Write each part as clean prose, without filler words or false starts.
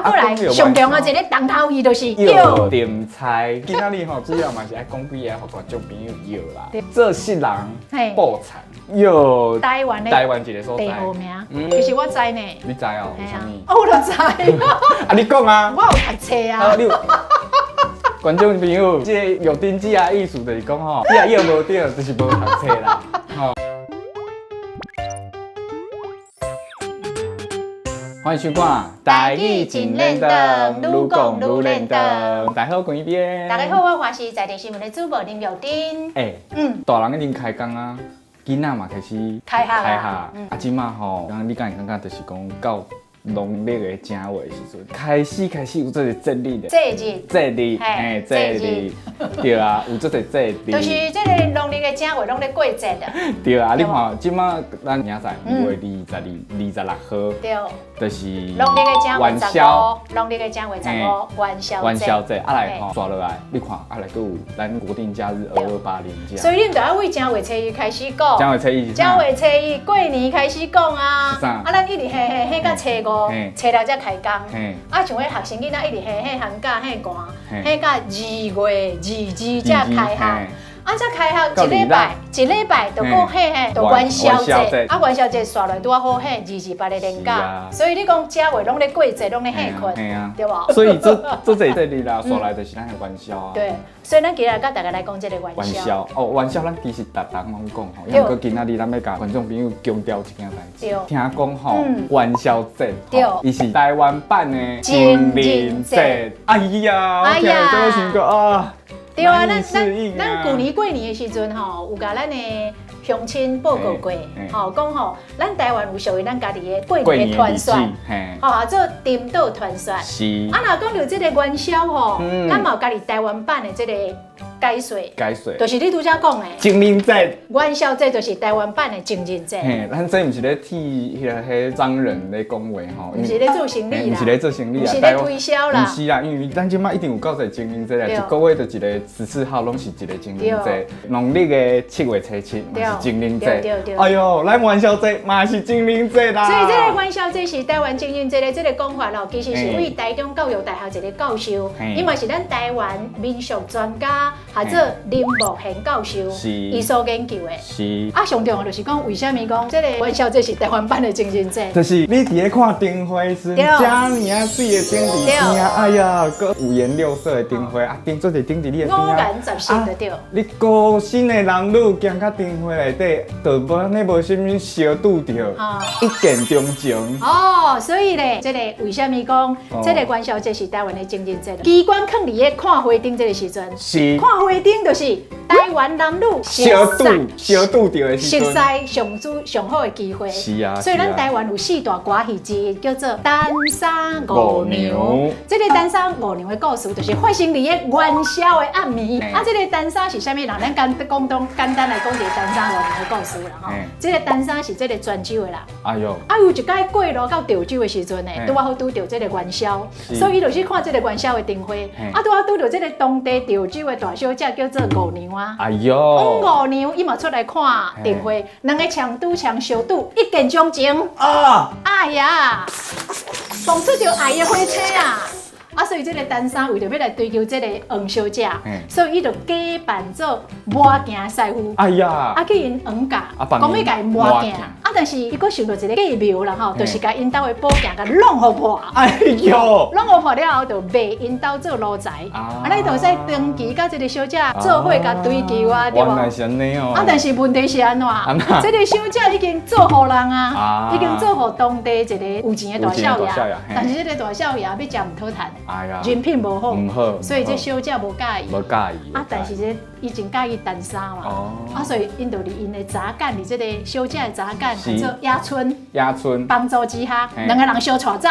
過來上重要一个重頭戲就是藥點菜。今仔日吼主要嘛是愛講幾个，予觀眾朋友藥啦。做世人報田藥台灣的台灣一个所在地號名，其實我知呢。你知哦？為啥物？我都知。啊，你講啊。我有讀冊啊。你有。觀眾朋友，這個玉珍姊仔意思就是講吼，你若藥無對，就是無讀冊啦。吼。歡迎收看《台語真輪轉》，愈講愈輪轉。大家好，關一邊。大家好，我華視在地新聞的主播林玉珍。欸，大人已經開工啊，囡仔嘛開始開學開學。啊，這馬吼，剛你敢會感覺就是講到農曆的正月的時陣，開始有這個節日的。節日。節日，嘿，節日，對啊，有這個節日。就是這個農曆的正月攏咧過節的。對啊，你看，這馬咱明仔載2月22、26號，就是農曆的正月十五，農曆的正月十五，元宵節。元宵節啊來吼，煞落來，你看啊來閣有咱國定假日228連假。所以恁就愛為正月初一開始講。正月初一是正月初一過年開始講啊。啊，咱一直嘿嘿嘿到初五，初六才開工。啊，像彼學生囡仔一直嘿嘿寒假嘿寒，嘿到2月22才開學。啊，才開學一禮拜，一禮拜就閣嘿嘿，就元宵節。啊，元宵節煞來拄仔好嘿，228的連假。所以你講正月攏咧過節，攏咧歇睏，對無？所以這這濟節日啦，煞來就是咱的元宵啊。對，所以咱今日佮大家來講這個元宵。元宵哦，元宵咱其實逐逐攏講吼，毋過今仔日咱欲共觀眾朋友強調一件代誌。聽講吼，元宵節，伊是台灣版的情人節。哎呀，我聽著這想講啊。對啊，咱咱咱舊年過年的時陣吼，有共咱的鄉親報告過，吼講吼，咱台灣有屬於咱家己的過年的傳說，吼做顛倒傳說。是。啊，若講著這個元宵吼，咱嘛有家己台灣版的這個解說。解說。就是你拄才講的。情人節。元宵節就是台灣版的情人節。嘿，咱這毋是咧替彼個彼商人咧講話吼，毋是咧做生意啦，毋是咧做生意啊，毋是咧推銷啦。毋是啦，因為咱這馬一定有夠濟情人節啦，一個月就一個14號，攏是一個情人節。農曆的7月初7嘛是情人節。哎喲，咱元宵節嘛是情人節啦。所以這個元宵節是台灣情人節的這個講法咯，其實是為台中教育大學一個教授，伊嘛是咱台灣民俗專家，號做林木賢教授，伊所研究的。是。啊，上重要就是講，為啥物講這個元宵節是台灣版的情人節？就是你佇咧看燈會時，遮爾仔媠的燈佇邊啊，哎呀，閣五顏六色的燈會啊，燈做濟燈佇你的邊啊。五顏十色就對。你孤身的男女行到燈會內底，就無按呢無啥物相拄著，一見鍾情。哦，所以咧，這個為啥物講這個元宵節是台灣的情人節？機關囥佇咧看花燈這個時陣，是看花燈就是台灣男女相拄相拄著的時陣，熟似上主上好的機會。是啊，所以咱台灣有四大歌戲之一，叫做單衫五娘。這個單衫五娘的故事，就是發生佇咧元宵的暗暝。啊，這個單衫是啥物人？咱簡講當簡單來講一個單衫五娘的故事啦吼。這個單衫是這個泉州的人。哎喲。啊，有一擺過路到潮州的時陣呢，拄仔好拄著這個元宵，所以伊就去看這個元宵的燈會。啊，拄仔拄著這個當地潮州的大小姐叫做五娘啊。哎喲。五娘伊嘛出來看燈會，兩个牆拄牆相拄，一見鍾情。啊！哎呀，蹦出著愛的火星啊！啊，所以這個陳三為著欲來追求這個黃小姐，所以伊就假扮做磨鏡師傅。哎呀！啊，去𪜶黃家，講欲共𪜶磨鏡。啊，但是伊閣想著一個計謀啦吼，就是共𪜶兜的寶鏡共弄予破。哎喲！弄予破了後，就賣𪜶兜做奴才。啊，你就會使長期佮這個小姐做伙共追求啊，對無？原來是按呢哦。啊，但是問題是按怎？這個小姐已經做予人啊，已經做予當地一個有錢的大少爺。但是這個大少爺欲食毋討趁。哎呀，人品無好，毋好，所以這小姐無佮意。無佮意。啊，但是這伊真佮意陳三嘛，啊，所以𪜶就佇𪜶的查某囝，佇這個小姐的查某囝叫做野春，野春幫助之下，兩个人相帶走。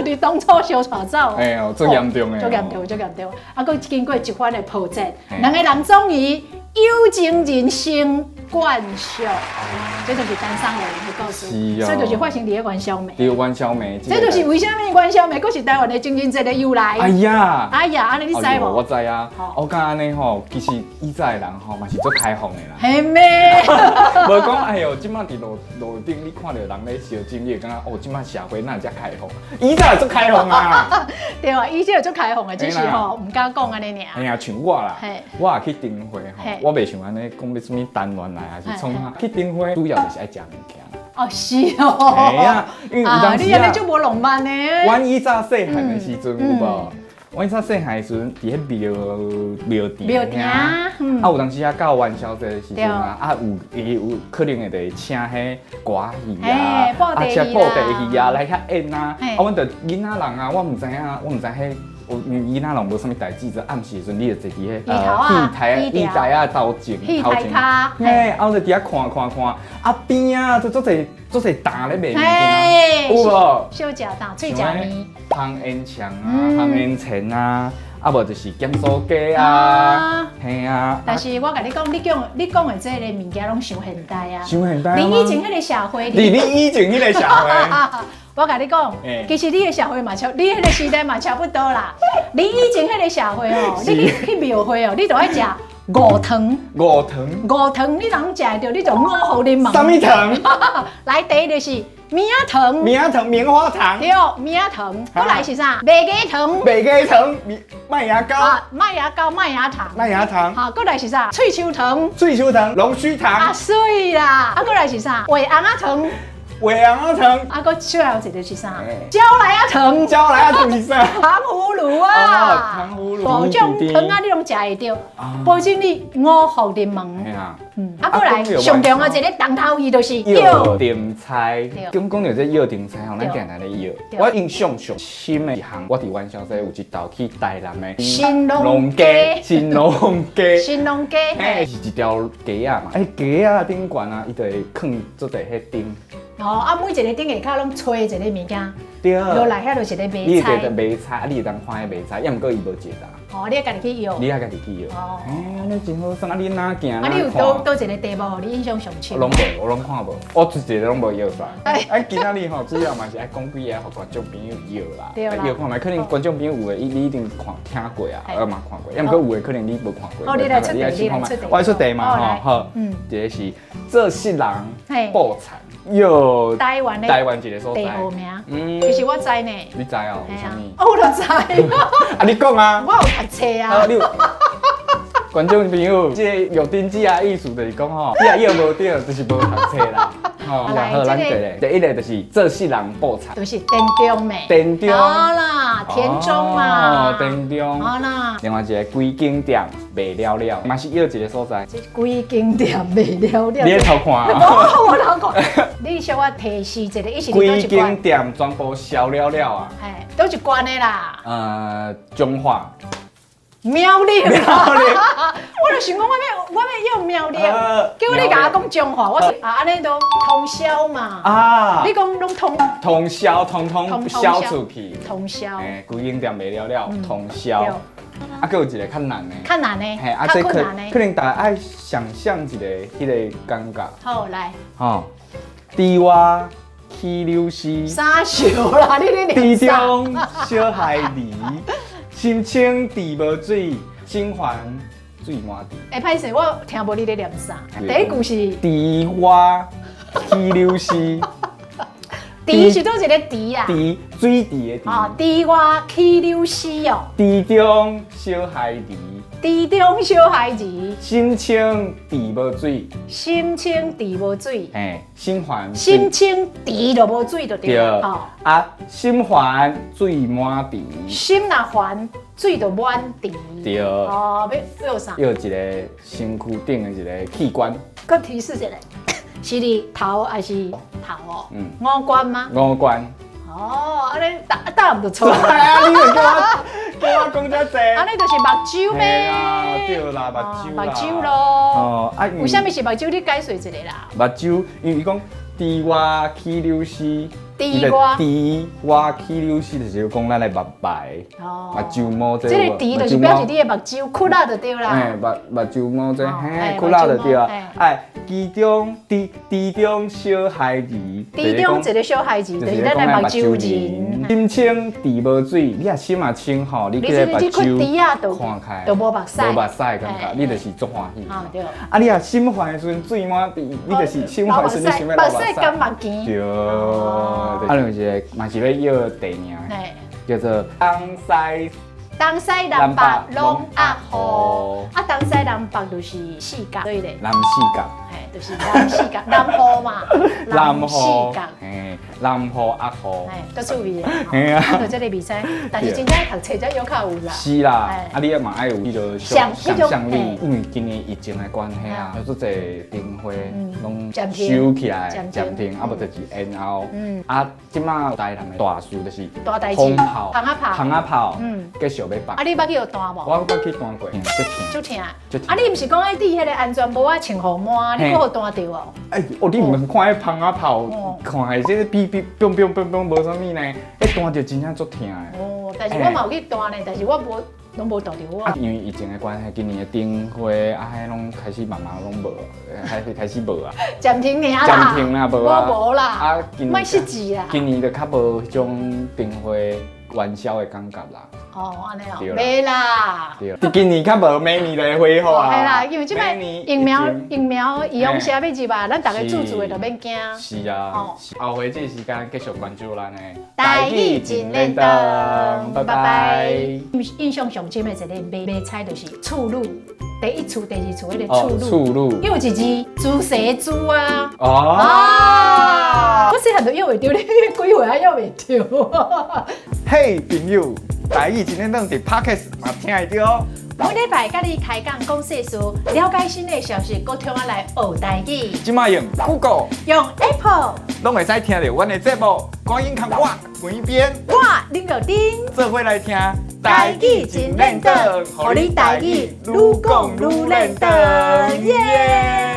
佇當初相帶走。哎喲，足嚴重的。足嚴重，足嚴重。啊，閣經過一番的波折，兩个人終於有情人終慣俗，這就是陳送月的故事，所以就是發生佇咧元宵暝。對，元宵暝。這就是為啥物元宵暝，閣是台灣的情人節的由來。哎呀，哎呀，按呢你知無？我知啊。我感覺按呢吼，其實以早的人吼嘛是足開放的啦。係咩？無講，哎喲，這擺佇路路頂，你看著人咧相爭，你會感覺哦，這擺社會哪會遮開放？以早足開放啊！對啊，以前足開放的，只是吼毋敢講按呢爾。嘿啊，像我啦，我也去燈會吼，我袂像按呢講欲啥物單元來，還是創啥？去燈會主要就是愛食物件。哦，是哦。嘿啊，因為有當時啊，你按呢足無浪漫的。阮以早細漢的時陣有無？阮以早細漢的時陣，佇彼廟廟埕。廟埕。啊，有當時啊，到元宵節的時陣啊，啊有伊有可能會佇請彼歌仔戲啊，啊請布袋戲啊來遐演啊。啊，阮就囡仔人啊，我毋知影，我毋知彼。囡仔人無啥物代誌，就暗時的時陣，你就坐佇彼戲台戲台仔頭前，頭前，嘿，啊，我就佇遐看看看，啊邊仔就足濟足濟擔咧賣物件，有無？小食擔，喙食麵，香煙腸啊，香煙腸啊，啊無就是鹹酥雞啊，嘿啊。但是我共你講，你講的這个物件攏傷現代啊，傷現代。你以前彼个社會，你以前彼个社會。我共你講，其實你的社會嘛差，你彼个時代嘛差不多啦。你以前彼个社會哦，你去廟會哦，你就愛食五糖。五糖。五糖，你若攏食會著，你就五福臨門。啥物糖？來，第一就是棉仔糖。棉仔糖，棉花糖。對，棉仔糖。閣來是啥？麥芽糖。麥芽糖，麥芽膏。麥芽膏，麥芽糖。麥芽糖。好，閣來是啥？喙鬚糖。喙鬚糖，龍鬚糖。啊，媠啦！啊，閣來是啥？畫尪仔糖。畫尪仔糖，啊，閣最後一個是啥？招來仔糖，招來仔糖是啥？糖葫蘆啊，糖葫蘆，五種糖仔你攏食會著，保證你五福臨門。啊，閣來上重要一个重頭戲就是藥定菜。講講著這藥定菜吼，咱定定咧藥。我印象上深的一項，我佇元宵節有一道去台南的新農街，新農街，新農街，嘿，是一條街仔嘛。哎，街仔頂懸啊，伊就會囥足濟彼燈。哦，啊，每一个燈下跤攏揣一个物件，對，落來遐就是咧賣菜。你會當賣菜，啊，你會當看彼賣菜，抑毋過伊無接單。哦，你愛家己去搖。你愛家己去搖。哦。欸，按呢真好耍，啊，你哪行啊，你有佗一个題目，你印象上深？攏無，我攏看無，我一個攏無搖煞。啊，今仔日吼，主要嘛是愛講幾个，予觀眾朋友搖啦。對啦。搖看覓，可能觀眾朋友有的，你一定看聽過啊，啊嘛看過，抑毋過有的可能你無看過。哦，你來出題，你來出題。我來出題嘛，吼，好。嗯。一个是做穡人布田。有台灣的台灣一个所在，地號名，嗯，其實我知呢。你知哦？為啥物？我都知。啊，你講啊。我有讀冊啊。你有。觀眾朋友，這個玉珍姊仔意思就是講吼，你若藥無對，就是無讀冊啦。吼，好，咱第一个就是做穡人布田，就是田中的。田中。好啦，田中嘛。哦，田中。好啦。另外一个規間店賣了了，嘛是藥一个所在。這規間店賣了了。你咧偷看？無，我偷看。你小可提示一下，伊是佇佗一規間店全部燒了了啊！嘿，佗一關的啦。彰化。苗栗。苗栗。我就想講，我欲用苗栗，結果你共我講彰化，我說啊，按呢都通宵嘛。啊。你講攏通。通宵，通通銷出去。通宵。嘿，規間店賣了了，通宵。啊，閣有一个較難的。較難的。嘿，啊，這可能大家愛想象一个彼个感覺。好，來。吼，豬蛙起柳絲。啥小啦？你咧念池中小孩兒，心清池無水，心煩水滿池。欸，歹勢，我聽無你咧念啥。第一句是。池蛙起柳絲。池是佗一个池啊？池，水池的池。哦，池蛙起柳絲哦。池中小孩兒。池中小孩兒。心清池無水。心清池無水。嘿，心煩。心清池就無水就對。對。啊，心煩水滿池。心若煩，水就滿池。對。哦，欲啥？欲一个身軀頂的一个器官。閣提示一下。是佇頭還是頭哦？嗯，五官嗎？五官。哦，按呢答答案就錯。啊，你就叫我講遮濟。按呢就是目睭咩？啊，對啦，目睭啦。目睭咯。哦，啊，為啥物是目睭？你解釋一下啦。目睭，因為伊講池蛙起柳絲，猪我猪我起溜死就是講咱的目白，目睭毛這。這个豬就是表示你的目睭窟仔就對啦。嘿，目睭毛這嘿窟仔就對啊。哎，其中豬豬中小孩兒，豬中一个小孩兒，就是咱的目睭仁。心清池無水，你若心若清吼，你這个目睭看開，就無目屎，無目屎的感覺，你就是足歡喜。啊對。啊，你若心煩的時陣水滿池，你就是心煩時陣你想欲流目屎。目屎目墘。對。啊，另外一个嘛是欲約地名，叫做東西。東西南北攏壓雨，啊，東西南北就是四角，對咧。南四角。嘿，就是南四角，南雨嘛。南四角。嘿，南雨壓雨。嘿，足趣味的。嘿啊。就這个袂使，但是真正讀冊才猶較有啦。是啦，啊，你也嘛愛有彼个想像力，因為今年疫情的關係啊，有足濟燈會攏收起來暫停，啊無就是延後。啊，這馬台南的大事就是空炮、蜂仔炮、蜂仔炮，繼續欲放。啊，你捌去予彈無？我捌去彈過，足疼。啊，你毋是講愛戴彼个安全帽仔穿予滿，你閣予彈著哦？哎，哦，你毋看彼蜂仔炮，看的這个嗶嗶嘣嘣嘣嘣無啥物呢？彼彈著真正足疼的。哦，但是我嘛有去彈呢，但是我無，攏無彈著我。啊，因為疫情的關係，今年的燈會啊，彼攏開始慢慢攏無，開始無啊。暫停爾啦。暫停啦，無啊。無啦。啊，莫失志啦。今年就較無彼種燈會元宵的感覺啦。哦，按呢哦，袂啦。對，今年較無明年就會恢復啊。係啦，因為這擺疫苗預防射欲入啊，咱逐家注注的就免驚。是啊，後回這個時間繼續關注咱的台語真輪轉，拜拜。印象上深的一個迷彩就是厝女，第一厝、第二厝彼个厝女，厝女，有一字豬蛇豬啊。哦。我細漢就約袂著，你幾歲還約袂著？嘿，朋友。台語真輪轉佇 Podcast 嘛聽會著哦。每禮拜佮你開講講世事，了解新的消息，閣通仔來學台語。這馬用 Google，用 Apple，攏會使聽著阮的節目。趕緊共我滾邊，我林玉珍，做伙來聽台語真輪轉，予你台語愈講愈輪轉，耶！